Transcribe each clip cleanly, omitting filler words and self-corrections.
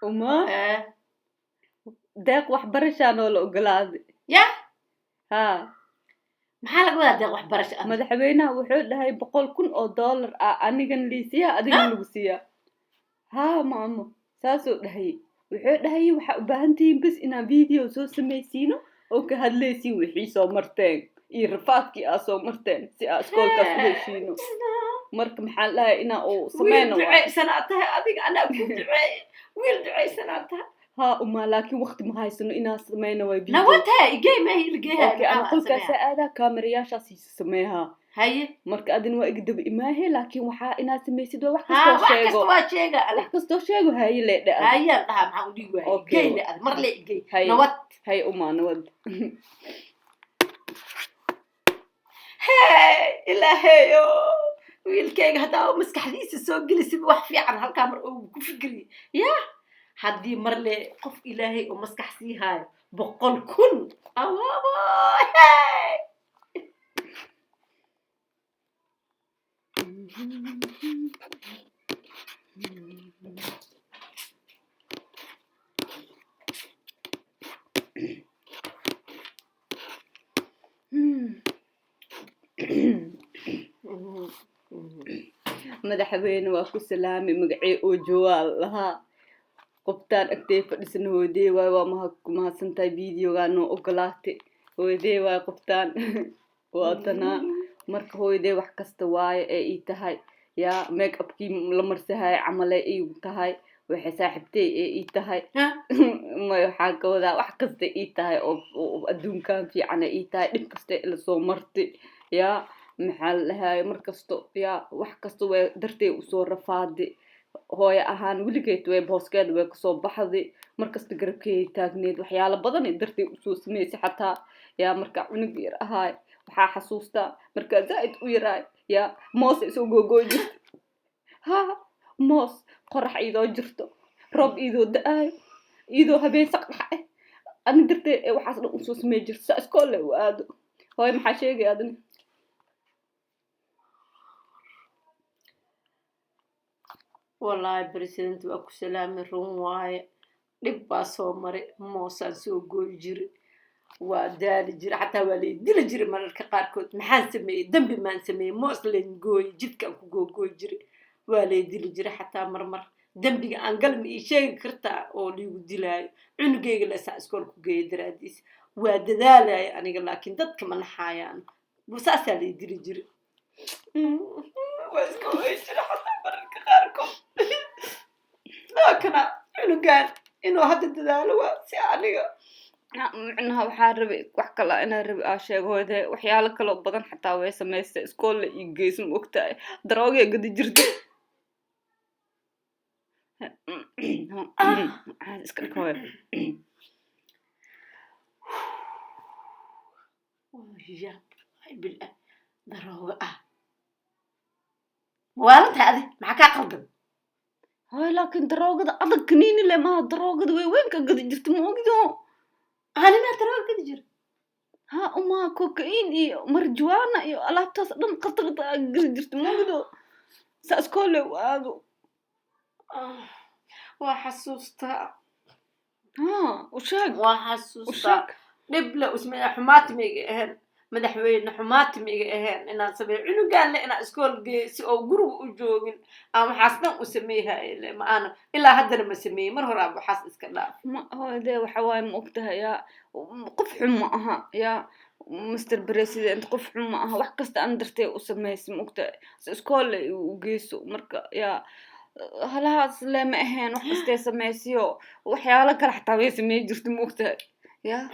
Uma deeq waxbarashaa noola ogolaaday. Ya. Haa. Maxaa laga wadaa deeq waxbarasho ah? Madaxweynaha wuxuu dhahay $100,000 ah anigan liisiyaa, adigan lagu siiyaa. Haa maamo, saasuu dhahay. Wuxuu dhahay waxaa u baahan tihiin bas inaan video soo samaysiino oo ka hadlaysiin wixii soo marteen iyo rafaadkii aa soo marteen si aa iskoolkaas u heshiino. Marka maxaan dhahay inaa uu wiil sameyno waay. Ducaysanaa tahay adiga, anaa ku duceey, wiil ducaysanaa tahay. Haa umaa, laakiin waqti ma haysano inaa sameyno waay video. Nawata igey, ma hilgeeha. Okay, ana qolkaasaa aadaa, kaamerayaashaas sameehaa. Haye. Marka adina waa iga daba imaahe, laakiin waxaa inaad samaysid waa wax ha kastoo wax kasta sheego. Waa sheega wax ale. Kastoo sheego, haye lee dhe adiga. Hayaan dhahaa, maxaan u dhihi waayey? Okay. Igey le adi, mar le igey. Haye. Nawad. Haye umaa, nawad. Hey, ilaahayo, wiilkayga haddaa u maskaxdiisa soo gelisid wax fiican halkaa mar uu ku fikriy ya, haddii mar le qof ilaahay oo maskax sii haayo 100,000 awaabo, hey! Madaxweyne, waa ku salaamay. Magacee oo jawaal lahaa qoftaan agtee fadhisan hooyadee waay. Waa mahad ku mahadsantahay videogaa noo ogolaatay. Hooyadee waay qoftaan, waa tanaa. Marka hooyadee wax kasta waaye ee ii tahay, yaa make upkii la marsahayo camale iigu tahay, waxay saaxiibtey ee ii tahay. Ha? May, waxaa ka wadaa wax kasta ii tahay oo adduunkan fiican ee ii tahay, dhib kasta ila soo martay, yaa maxaa la dhahaye, mar kasto yaa wax kasta way dartay usoo rafaaday. Hooyo ahaan weligeed way booskeeda way kasoo baxday, mar kasta garabkeeda taagneed, waxyaalo badan ay dartay usoo sameysay. Xataa yaa markaa cunug yar ahaay, waxaa xasuustaa markaa zaa'id u yaraay, yaa moos ay soo googooy jirtay. Ha, moos qorax iyadoo jirto, roob iyadoo da-aayo, iyadoo habeen saq dhex ah, ani darteed ee waxaas dhan usoo samey jirto saa iskoole u aado. Hooyo, maxaa sheegaya adina? Wallaahi president, waa ku salaamay. Run waaye, dhib baa soo maray. Moosaan soo gooyi jiray, waa daali jiray, xataa waa lay dili jiray mararka qaarkood. Maxaan sameeyey? Dembi maan sameeyey? Moos layn gooyi, jidkaan ku googooyi jiray, waa lay dili jiray xataa marmar. Dembiga aan galma ii sheegi kartaa oo liigu dilaayo? Cunugayga lesaa iskool ku geeya daraadiis waa dadaalaya aniga, laakiin dadka ma naxaayaan, saasaa lay dili jiray. Waa iska ooyi jiray xataa mararka qaarkood. Laakana cunugan inuu hadda dadaalo waa si aniga. Micnaha waxaa rabay wax kale inaa rabi aa sheego. Hooyadee waxyaalo kaloo badan xataa way samaystay, iskoolla ii geyso. Ma ogtahay daroogay gadi jirtay? Iska dhig hooyo. Ya billah, darooga ah? Maalinta adi maxaa kaa qaldan? Hooyo, laakiin daroogada adag kaniini le maaha, daroogada waaweynka gadi jirta, ma ogdo? Animaa darooga gadi jira? Ha umaa, cocaine iyo marijuana iyo alaabtaas dhan khatarta aa gadi jirta, ma ogdo? Saa iskoole u aado. Ah, waa xasuustaa. Ha, u sheeg. Waa U xasuustaa. sheeg. Dhib le usme, xumaati ma iga ahayn madaxweyne, xumaati ma iga ahayn inaan sameeyo cunugaan le, inaan iskool geeyo si oo guriga u joogin aan waxaas dhan u sameeyhaye le. Ma aana ilaa haddana ma sameeyey, mar hore aan waxaas iska dhaaf. Ma hooyadee, waxa waaye, ma ogtahay, yaa qof xun ma aha, yaa Mr President, qof xun ma aha. Wax kasta aan dartay u samaysay, ma ogtahay, si iskoole u geyso. Marka yaa halahaas le ma ahayn, wax kastay samaysiyo waxyaalo kale xataa way samey jirta, ma ogtahay? Yaa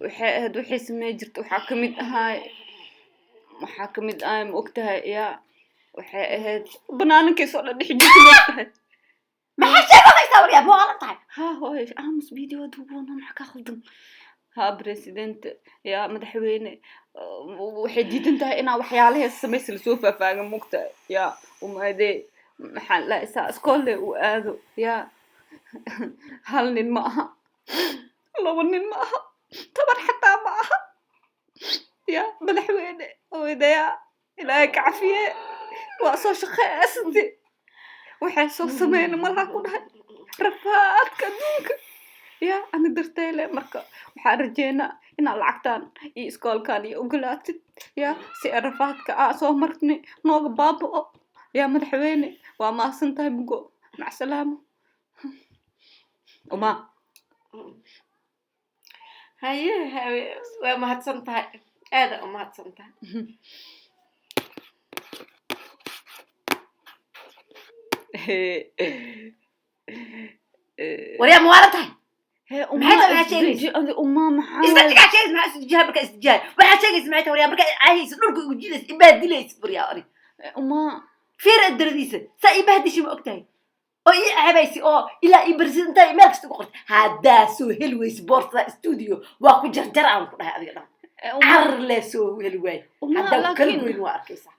waxay ahayd, waxay samey jirta waxaa kamid ahaay, waxaa kamid ahay, ma ogtahay, yaa waxay ahayd banaanankay soo dhadhixi jirta, ma ogtahay? Maxaa sheegaysaa waryaa? Ma waalan tahay? Ha hooy, aamus, video duubona, maxaa ka khaldan? Ha president, yaa madaxweyne, waxay diidan tahay inaa waxyaalahees samaysa lasoo faahfaagan, mogtahay? Yaa umaadee, maxaan lahay, saa iskoole u aado. Yaa hal nin ma aha, laba nin ma aha, 10 xataa ma aha. Ya madaxweyne oydaya, Ilaahay ka cafiye, waa soo shaqeysatay, waxay soo sameyna malaha ku dhahay rafaadka adduunka ya ani darteele. Marka waxaan rajeynaa inaad lacagtan iyo iskoolkan iyo ogolaatid ya si ay rafaadka aa soo marnay nooga baaba'o. Ya madaxweyne, waa mahadsan tahay mugo. Macsalaamo uma. Haye haye, waa mahadsan tahay, aada u mahadsan tahay. Waryaa, ma waalan tahay? Hee. Maxay Uma. tahay waxaa sheegaysa? Isdeji adi uma, maxaa? Isdejigaa sheegaysa, maxaa isdejiyaa? Markaa isdejiyaa waxaa sheegaysa maxay tahay? Waryaa, markaa caahaysa, dhulka igu jidaysa, ibaadilaysa, waryaa ani. Uma. Fiir daradiisa saa ii bahdishay, ma ogtahay oo ii ceebaysi oo ilaa ii barsidantaa meel kasta ugu qortay. Haddaa soo heli weysi boorsada studio, waa ku jarjar aan ku dhahay adiga dhan. Uma. Carar lee soo heli waay. Uma. Haddaa ku kala laakiin goyn waa arkaysaa.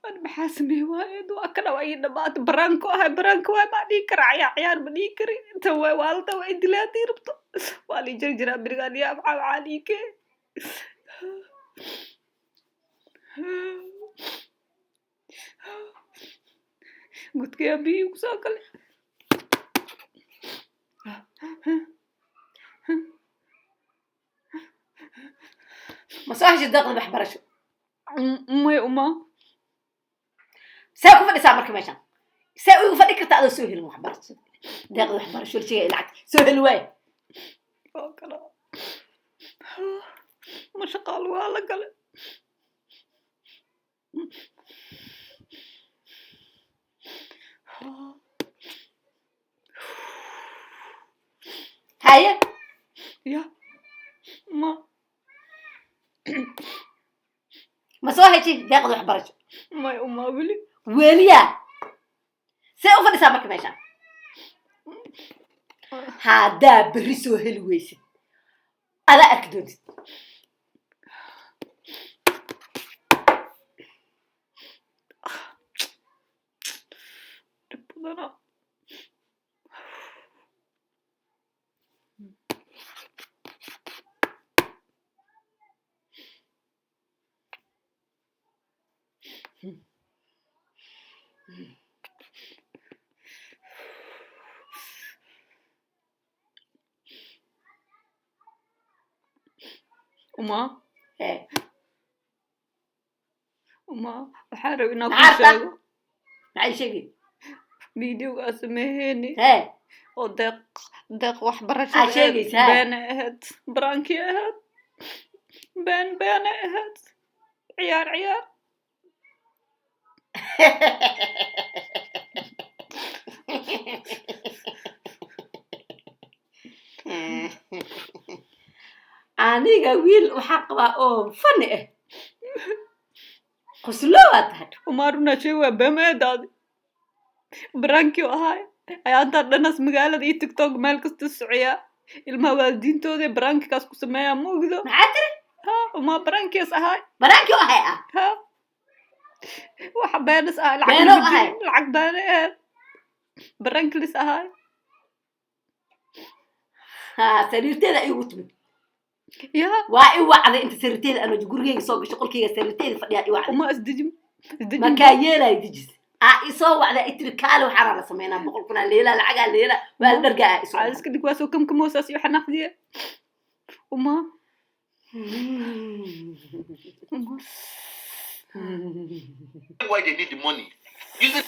Ani maxaa sameey waaye? Waa kana, waa ii dhamaatay. Baraanko ahay, baraanko waay, maa dhihi kara cayaar ciyaar, ma dhihi kari. Inta waay waalta, waa idilay haddii rabto, waa lii jarjaraa berigaan. Yaa maxaa waxaa liikee? Gudkayaa biyihii kusoo galay. Ma soo heshay deeqda waxbarasho? May uma. See ku fadhisaa marka meeshan? See ugu fadhi kartaa adoo soo helin waxbarasho, deeqda waxbarasho la sheegaya, lacagta soo heli waay? Waa kana, ma shaqaal waa la galay. Haye. Ya ma. Ma soo heshay deeqda waxbarasho? May uma, weli. Weliyaa? See u fadhisaa marka meeshan? Haddaa berri soo heli weysid, adaa arki doontid. Dhib badana. Uma. Ee. Uma, waxaan rabay inaan Maxaa kuu rabtaa? sheego. Maxay sheegi? Videoga aa sameeyeyni hee oo deeq Aa waxbarashada ahayd. Sheegaysaa? Beenay ahayd, baraankii ahayd, been beenay ahayd, ciyaar ciyaar. Aniga wiil waxaa qabaa oo fani ah, qoslo waa tahay. Uma, runaa sheegi, waa beemeedaadi, baraankii oo ahaay. Ayaa intaan dhanas magaalada iyo TikTok meel kasta sociyaa, ilmaha waalidiintooda barankikaas ku sameeyaa, ma ogdo? Maxaa tiri? Ha uma, barankiis ahaay. Baraankii oo ahay ah? Ha, waxa beenis ahay, lacag Beeno lama ahay. jirin, lacag beene ahayd, baranklis ahaay. Ha, sariirteeda igu timid. Ya. Waa i wacday inta sariirteeda anoo gurigeyga soo gasho, qolkeyga sariirteeda fadhiyaa i wacday. Uma, isdejin, isdejin. Makaa yeelaayo dejis aa isoo wacday, i tiri kaale, waxaana la sameynaa 100,000 aa leelaa, lacagaa leelaa, waa la dhargaa aa isoo Waxaa iska dhig waa soo kamkamoosaas iyo xanaaqdiya uma. Uma. Why they need the money. Using